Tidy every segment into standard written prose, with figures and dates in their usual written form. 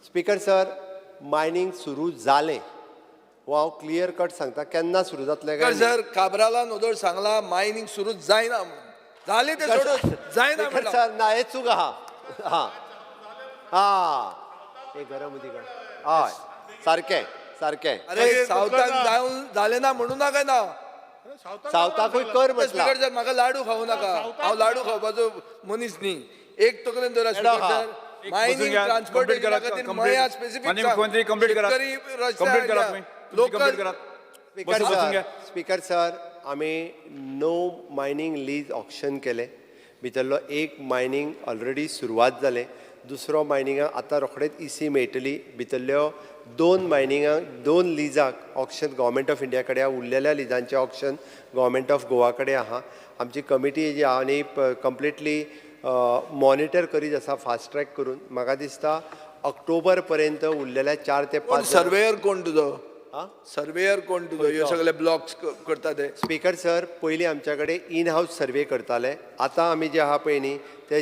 Speaker sir, mining सुरू जालें हो हांव क्लियर कट सांगता. केन्ना सुरू जातलें काय स्पीकर सर, काब्रालान ओदोळ सांगला मायनिंग सुरू जायना म्हणून. जालें तें सोडून जायना स्पीकर म्हणलां. सर, ना, हे चूक आहा. हा हा हे गरम उदीक. हय, सारकें सारकें. अरे, सावथाक जावन जालें ना म्हणू नाका ना. सावथाकूय कर म्हटलां. स्पीकर सर, म्हाका लाडू खावं नाका. हांव लाडू खावपाचो मनीस न्ही. एक तकलेन दवरा, येडो स्पीकर आहा. सर, मायनिंग ट्रान्सपोर्टेशना खातीर मया स्पेसिफीक. माननीय मुख्यमंत्री, कंप्लीट करात. कंप्लीट करात तुम्ही. तुमची कंप्लीट करात. स्पीकर बसून सर, घ्या. स्पीकर सर, आमी णव मायनींग लीज ऑक्शन केले. भितरलो एक मायनींग ऑलरेडी सुरवात जालें. दुसरो मायनिंगाक आतां रोखडेच इसी मेळटली. भितरल्यो दोन मायनिंगाक, दोन लिजाक ऑक्शन गव्हर्मेंट ऑफ इंडिया कडेन आहा. उरलेल्या लिजांचें ऑक्शन गव्हर्मेंट ऑफ गोवा कडेन आहा. आमची कमिटी जी आहा आनी कंप्लिटली मॉनिटर करीत आसा फास्ट ट्रॅक करून. म्हाका दिसता ऑक्टोबर पर्यंत उरलेल्या चार ते कोण पांच सर्वेयर कोण तुजो? आं? सर्वेयर कोण तुजो, ह्यो सगळे ब्लॉक्स करता ते? स्पीकर सर, पयलीं आमच्या कडेन इन हावस सर्वे करताले. आतां आमी जे आहा पळय न्ही, ते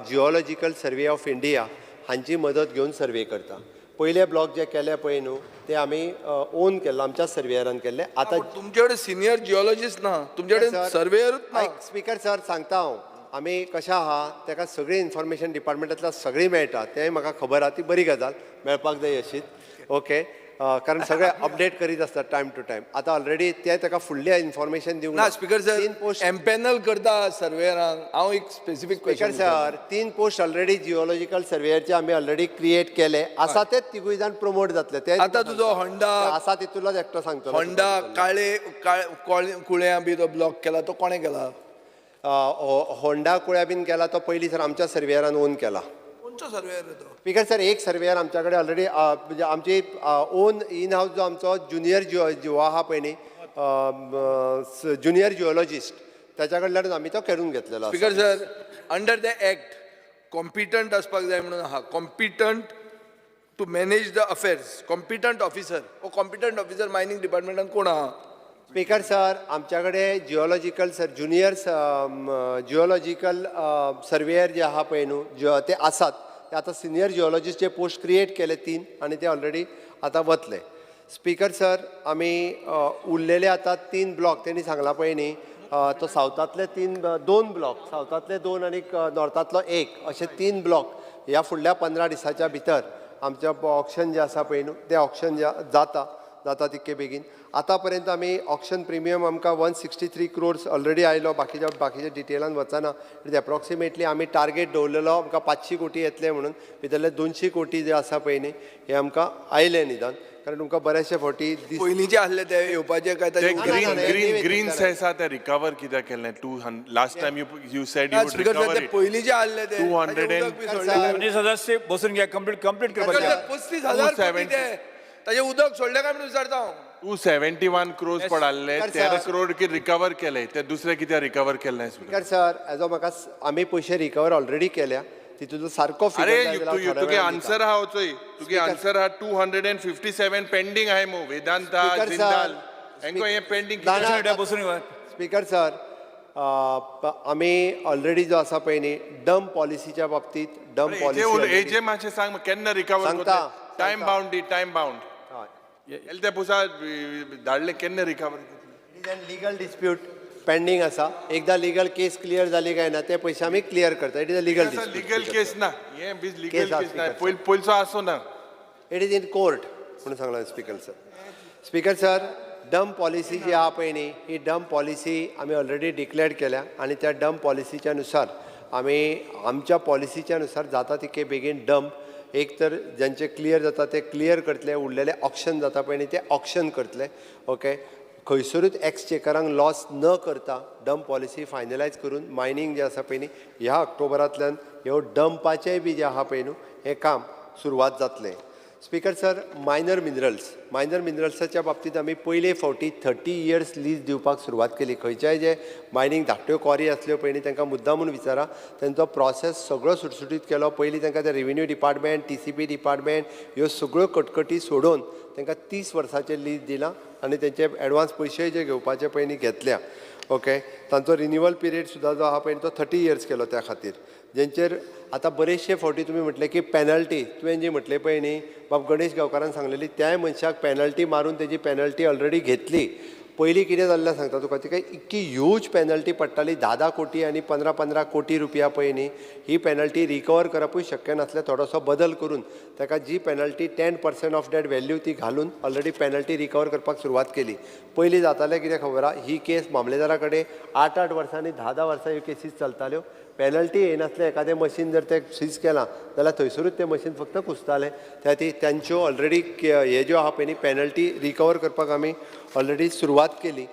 जिओलॉजिकल सर्वे ऑफ इंडिया हांची मदत घेवन सर्वे करता. पयले ब्लॉक जे केले पळय न्हू, ते आमी ओन केल्लो, आमच्या सर्वेयरान केल्ले. आतां तुमचे कडेन सिनियर जिओलॉजिस्ट ना, तुमचे कडेन सर्वेयरूच ना. आयक स्पीकर सर, सांगता हांव. आमी कशें आहा, ताका सगळी इन्फॉर्मेशन डिपार्टमेंटांतल्यान सगळी मेळटा. तेंय म्हाका खबर आहा. ती बरी गजाल, मेळपाक जाय अशीच. ओके, कारण सगळे अपडेट करीत आसतात टायम टू टायम. आतां ऑलरेडी ते ताका फुडलें इन्फॉर्मेशन दिवंक ना स्पीकर सर, तीन पोस्ट एम्पॅनल करता सर्वेयरांक. हांव एक स्पेसिफीक स्पीकर क्वेश्चन. सर, तीन पोस्ट ऑलरेडी जिओलॉजिकल सर्वेयरचे आमी ऑलरेडी क्रिएट केले आसा. ते तिगूय जाण प्रमोट जातले ते. आतां तुजो होंडा आसा तितूंतलोच एकटो सांगतलो. होंडा काळे काळे कुळ्यां बी तो ब्लॉक केला, तो कोणें केला? होंडा कुळ्या बीन केला तो पयलीं सर आमच्या सर्वेयरान ओन केला. खंयचो सर्वेयर तो? स्पीकर सर, एक सर्वेयर आमच्या कडेन ऑलरेडी, म्हणजे आमची ओन इन हावस जो आमचो ज्युनियर जिओ जिओ आहा पळय न्ही, ज्युनियर जिओलॉजिस्ट, त्याच्या कडल्यान आमी तो करून घेतलेलो आसा. Speaker sir, under the act competent आसपाक जाय म्हणून आहा, competent to manage the affairs, competent officer. हो कॉम्पिटंट ऑफिसर मायनींग डिपार्टमेंटान कोण आहा? स्पीकर सर, आमच्या कडेन geological sir, junior geological surveyor जे आहा पळय न्हू, ते आसात. ते आतां सिनियर जिओलॉजिस्ट जे पोस्ट क्रिएट केले तीन आनी ते ऑलरेडी आतां वतले. स्पीकर सर, आमी उरलेले आतां तीन ब्लॉक तेणी सांगला पळय न्ही, तो सावथांतले तीन, दोन ब्लॉक सावथांतले दोन आनी नॉर्थांतलो एक, अशे तीन ब्लॉक ह्या फुडल्या 15 दिसाच्या भितर आमचें ऑक्शन जें आसा पळय न्हू, तें ऑक्शन जें जाता जाता तितके बेगीन. आतां पर्यंत आमी ऑक्शन प्रिमियम आमकां 163 क्रोर्स ऑलरेडी आयलो. बाकीच्या बाकीच्या डिटेलान वचना. It is approximately आमी टार्गेट दवरलेलो आमकां 500 कोटी येतले म्हणून. भितरले 200 कोटी जे आसा पळय न्ही, हे आमकां आयले निदान, कारण तुमकां बरेचशे फावटी दीस पयलींचे आसले ते येवपाचे काय ते ताजे? ना, ग्रीन ना, ग्रीन ना, ग्रीन ना. सेस आहा ते रिकवर कित्याक केलें? To last time you said you would speaker sir, recover ते it. पयलींचे आसले ते 200 ताजें उदक बी सोडलें. माननीय सदस्य, बसून घ्या. कंप्लीट कंप्लीट करपाचें आहा. 35,000 कोटी ते, ताजें उदक सोडलें काय म्हणून विचारता हांव. 271 क्रोर्स पडाल्ले. Sir, 13 sir. Crore की रिकवर केले, ते दुसरे कित्याक रिकवर केले नाही? स्पीकर सर, एजो म्हाका आमी पयशे रिकवर ऑलरेडी केल्या. तितूंतलो सारको अरे, figure जाय जाल्यार हांव थोड्या तुगे वेळान दिता. आन्सर आहा चोय, तुगे आन्सर आहा. 257 पेंडींग आहाय मु Vedanta, Speaker, sir. Jindal Hancko हे पेंडींग. ना, ना. बसून घ्या, बसून घ्या. स्पीकर सर, आमी ऑलरेडी जो आसा पळय न्ही, डंप पॉलिसीच्या बाबतीत, डंप पॉलिसी हेजे मातशें सांग, केन्ना रिकवर सांगता, करतले? टायम सांगता. बाउंड दी, टायम बाउंड. एल ते पुसा धाडले, केन्ना recover? It is legal dispute pending आसा. एकदा लिगल केस क्लियर जाली काय ना, ते पयशे आमी क्लियर करता. It is a legal dispute. Legal case ना हे बीज, लिगल केस आहा, केस ना. speaker, sir. पयल पयलचो आसूं ना. It is in court म्हणून सांगला speaker sir. Speaker sir, dump policy जी आहा पळय न्ही, ही डंप पॉलिसी आमी ऑलरेडी डिक्लेअर केल्या आनी त्या डंप पॉलिसीच्या नुसार आमी आमच्या पॉलिसीच्या नुसार जाता तितके बेगीन डंप, एक तर ज्यांचे क्लियर जाता ते क्लियर करतले, उरलेले ऑक्शन जाता पळय न्ही, ते ऑक्शन करतले. ओके, खंयसरूच एक्सचेकरांक लॉस न करता डंप पॉलिसी फायनलायज करून मायनींग जें आसा पळय न्ही, ह्या ऑक्टोबरांतल्यान ह्यो डंपाचेंय बी जें आहा पळय न्हू, हें काम सुरवात जातलें. Speaker sir, minor minerals, minor मिनरल्साच्या बाबतींत आमी पयले फावटी 30 इयर्स लीज दिवपाक सुरवात केली. खंयच्याय जे मायनींग धाकट्यो क्वॉरी आसल्यो पळय न्ही, तांकां मुद्दामून विचारा, तेंचो प्रोसेस सगळो सुटसुटीत केलो. पयलीं तांकां ते revenue department, TCP department, ह्यो सगळ्यो कटकटी सोडोवन तांकां 30 वर्साचें लीज दिलां आनी तेंचे एडवान्स पयशेय जे घेवपाचे पळय न्ही, घेतल्या. ओके, तांचो रिन्युअल पिरियड सुद्दां जो आहा पळय, तो 30 इयर्स केलो त्या खातीर. जेंचेर आतां बरेचशे फावटी तुमी म्हटलें की पॅनल्टी तुवें जी म्हटलें पळय न्ही बाब गणेश गांवकारान सांगलेली, त्याय मनशाक पॅनल्टी मारून तेजी पॅनल्टी ऑलरेडी घेतली. पयलीं कितें जाल्लें सांगता तुका, तिका इतकी ह्यूज पॅनल्टी पडटाली, 10-10 कोटी आनी 15-15 कोटी रुपया पळय न्ही, ही पॅनल्टी रिकवर करपूय शक्य नासलें. थोडोसो बदल करून ताका जी penalty 10% of that value ती घालून ऑलरेडी पॅनल्टी रिकवर करपाक सुरवात केली. पयलीं जातालें कितें खबर आहा, ही केस मामलेदारा कडेन 8-8 वर्सां आनी 10-10 वर्सां ह्यो केसीस चलताल्यो. पॅनल्टी येयनासलें. एखादें मशीन जर तें सीज केलां जाल्यार थंयसरूच तें मशीन फक्त कुसतालें. त्या खातीर तांच्यो ऑलरेडी हे ज्यो आहा पळय न्ही, पॅनल्टी रिकवर करपाक आमी ऑलरेडी सुरवात केली.